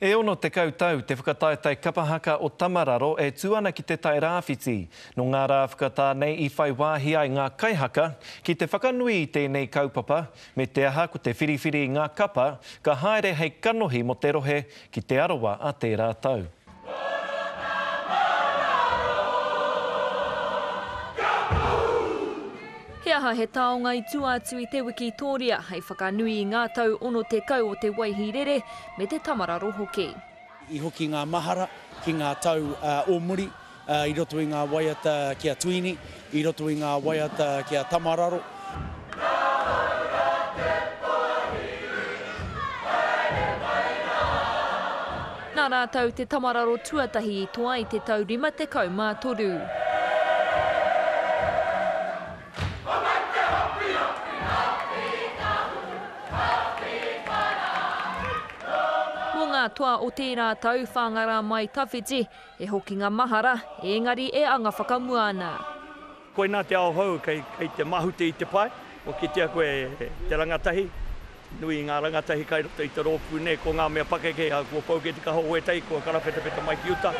E 60 tau te whakataetae kapa haka o Tamararo e tū ana ki Te Tai Rāwhiti. Nō ngā rā whakatā nei i whai wāhi ai ngā kaihaka ki te whakanui i tēnei kaupapa, me te aha ko te whiriwhiri i ngā kapa ka haere hei kanohi mō te rohe ki Te Arawa a tērā tau. He aha he taonga i tua atu i te wikitōria hei whakanui i ngā tau 60 o te Waihīrere me te Tamararo hoki. I hoki ngā mahara ki ngā tau o muri i roto i ngā waiata ki a Tuini, i roto i ngā waiata ki a Tamararo. Nā rātou te Tamararo tuatahi i toa i te tau 53. Mō ngā toa o tērā tau, Whāngārā mai tawhiti, he hokinga mahara, ēngari e anga whakamua ana. Koinā te ao hou kei, kei te mahute i te pae, kua kitea koe e te rangatahi, nui i ngā rangatahi kai roto i te rōpū nei, ko ngā mea pakeke, ā, kua pau kē te kaha o wētahi, kua karawhetawheta mai ki uta.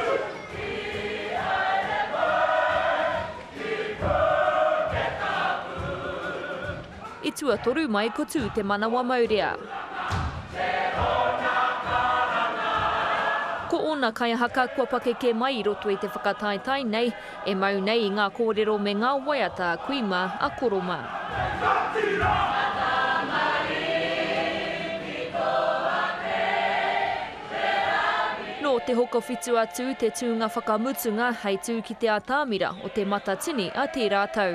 I tuatoru mai ko Tū Te Manawa Maurea. Ko ōna kaihaka kua pakeke mai i roto i te whakataetae nei, e mau nei i ngā kōrero me ngā waiata a kui mā, a koro mā. Nō Te Hokowhitu a Tū te tūnga whakamutunga hei tū ki te atamira o Te Matatini a tērā tau.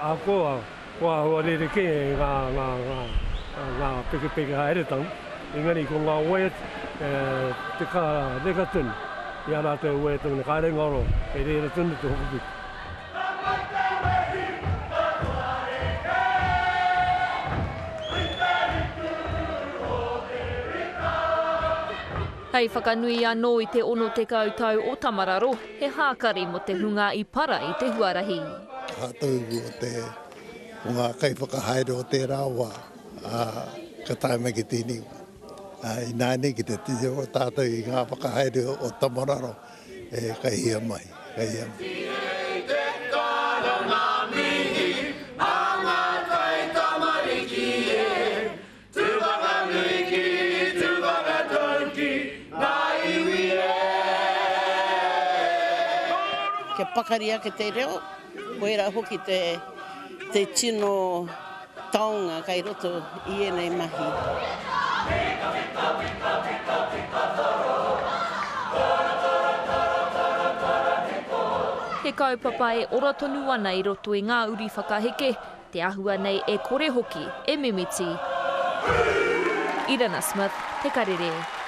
Ahakoa kua āhua rerekē ngā, ngā, ngā, ngā pekepeke haeretanga, engari ko ngā waiata, te ka reka tonu i a rātou e waiata ana, kāre ngaro, kei reira tonu te hokowhitu. Hei whakanui anō i te 60 tau o Tamararo, he hākari mō te hunga i para i te huarahi. Rātou o te, o ngā kaiwhakahaere o tērā wā, ā, ka tae mai ki tēnei wā. Ā, ināianei ki te titiro tātou i ngā whakahaere o Tamararo, e kai hea mai, kai hea mai. Kia pakari ake te reo, koirā hoki te tino taonga kei roto i ēnei mahi. He kaupapa e ora tonu ana i roto i ngā uri whakaheke, te ahua nei e kore hoki e mimiti. Irana Smith, Te Karere.